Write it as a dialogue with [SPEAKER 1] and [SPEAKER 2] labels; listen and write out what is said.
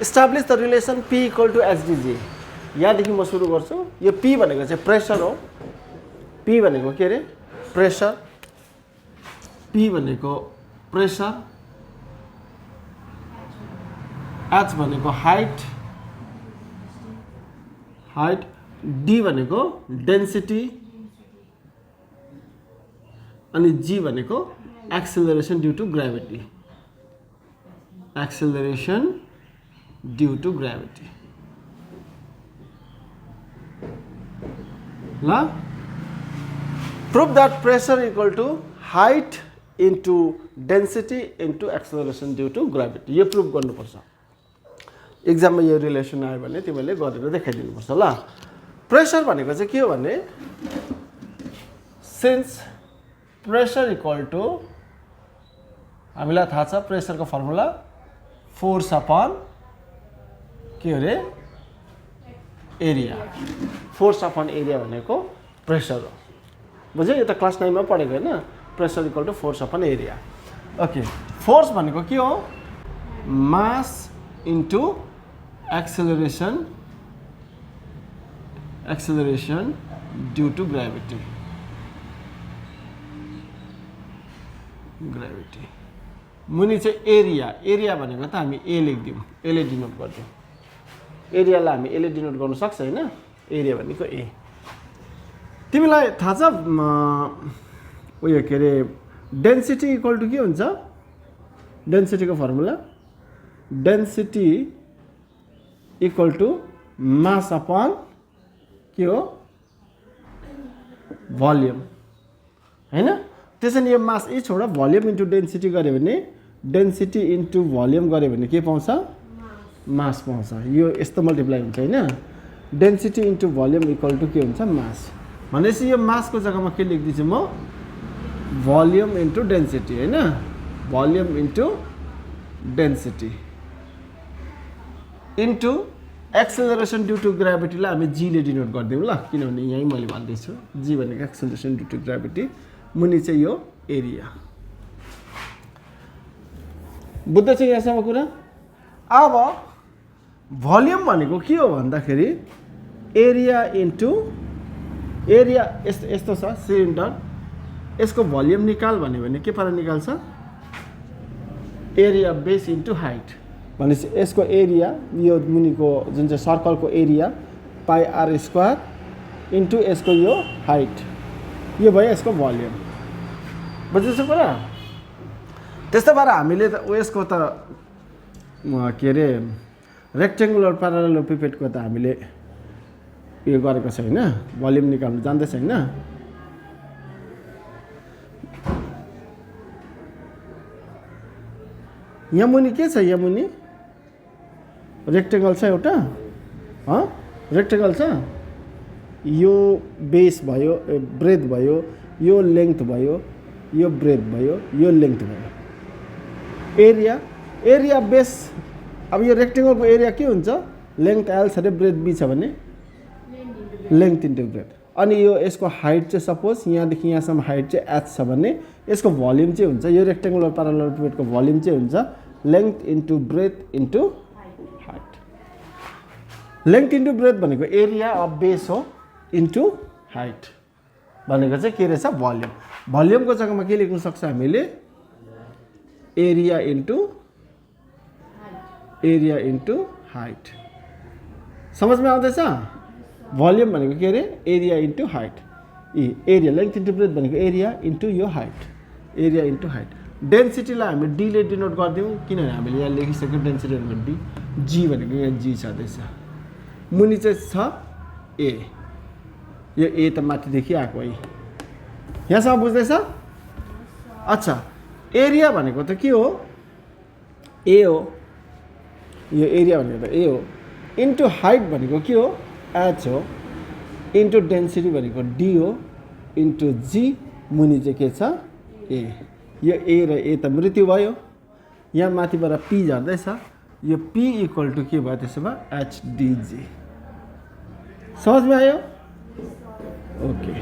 [SPEAKER 1] Establish the relation P equal to HdG। यहाँदेखि म सुरु गर्छु। यो P भनेको चाहिँ प्रेसर हो। P भनेको के अरे प्रेसर, P भनेको प्रेसर, H भनेको हाइट, D भनेको डेन्सिटी अनि G भनेको acceleration due to gravity, acceleration due to gravity. ल prove that pressure equal to height into density into acceleration due to gravity. यो प्रुभ गर्नुपर्छ। एक्जाममा यो रिलेसन आयो भने तिमीले गरेर देखाइदिनुपर्छ। ल प्रेसर भनेको चाहिँ के हो भने सिन्स प्रेसर इक्वल टु हामीलाई थाहा छ प्रेसरको फर्मुला फोर्स अपन के अरे एरिया। फोर्स अपन एरिया भनेको प्रेसर हो। बुझ्यो? यो त क्लास 9 मा पढेको हैन। Pressure equal to force upon area. Okay, force भनेको के हो? Mass into acceleration due to gravity. मुनि चाहिँ एरिया भनेको त हामी ए लेख्दियौँ, एले डिनोट गर्छौँ। एरियालाई हामी एले डिनोट गर्न सक्छ हैन। एरिया भनेको ए। तिमीलाई थाहा छ उयो के अरे डेन्सिटी इक्वल टु के हुन्छ? डेन्सिटीको formula density equal to mass upon के हो? भोल्युम हैन। त्यसैले यो मास ए छोड भोल्युम इन्टु डेन्सिटी गऱ्यो भने डेन्सिटी इन्टु भोल्युम गऱ्यो भने के पाउँछ? मास पाउँछ। यो यस्तो मल्टिप्लाई हुन्छ हैन। Density into volume equal to के हुन्छ? मास। भनेपछि यो मासको जग्गामा के लेख्दिन्छु म? भोल्युम इन्टु डेन्सिटी हैन। Volume into density into acceleration due to ग्राभिटीलाई हामी जी ले डिनोट गरिदिउँ ल, किनभने यही मैले भन्दैछु जी भनेको एक्सेलरेसन ड्यू टु ग्राभिटी। मुनि चाहिँ यो एरिया। बुझ्दै छ यहाँसम्म कुरा? अब भोल्युम भनेको के हो भन्दाखेरि एरिया इन्टु एरिया यस्तो छ सिलिन्डर, यसको भोल्युम निकाल भन्यो भने के पारा निकाल्छ? Area base into height. भनेपछि यसको एरिया यो मुनिको जुन चाहिँ सर्कलको area pi r square into यसको यो हाइट, यो भयो यसको भोल्युम। बुझ्दैछ कुरा? त्यस्तै भएर हामीले त यसको त के अरे रेक्टेङ्गुलर प्यारालेलोपिपेडको त हामीले यो गरेको छैन, भोल्युम निकाल्नु जान्दैछ हैन। यहाँ मुनि के छ? यहाँ मुनि रेक्टेङ्गल छ एउटा, रेक्टेङ्गल छ। यो बेस भयो, ब्रेथ भयो, यो लेन्थ भयो, यो ब्रेथ भयो, यो लेन्थ भयो। Area base. अब यो रेक्टेङ्गलको एरिया के हुन्छ? लेन्थ एल छ रे ब्रेथ बी छ भने लेन्थ इन्टु ब्रेथ। अनि यो यसको हाइट चाहिँ सपोज यहाँदेखि यहाँसम्म हाइट चाहिँ एच छ भने यसको भोल्युम चाहिँ हुन्छ, यो रेक्टेङ्गुलर प्यारालेलोपिपेडको भोल्युम चाहिँ हुन्छ length into breadth into height. Length into breadth भनेको एरिया अफ बेस हो इन्टु हाइट भनेको चाहिँ के रहेछ? भोल्युम। भोल्युमको जग्गामा के लेख्न सक्छ हामीले? Area into height. समझमा आउँदैछ? भोल्युम भनेको के अरे? Area into height. Area length into breadth भनेको एरिया इन्टु यो हाइट, एरिया इन्टु हाइट। डेन्सिटीलाई हामी डी ले डिनोट गरिदिउँ किनभने हामीले यहाँ लेखिसक्यो डेन्सिटी भनेको डी। जी भनेको यहाँ जी छँदैछ। मुनि चाहिँ छ ए। यो ए त माथिदेखि आएको है। यहाँसम्म बुझ्दैछ? अच्छा, एरिया भनेको त के हो? ए हो। यो एरिया भनेको त ए हो। इन्टु हाइट भनेको के हो? एच हो। इन्टु डेन्सिटी भनेको डी हो इन्टु जी। मुनि चाहिँ के छ? ए। यो ए र ए त मृत्यु भयो। यहाँ माथिबाट पी झर्दैछ। यो पी इक्वल टु के भयो त्यसो भए? एचडिजी। समझमा आयो? ओके।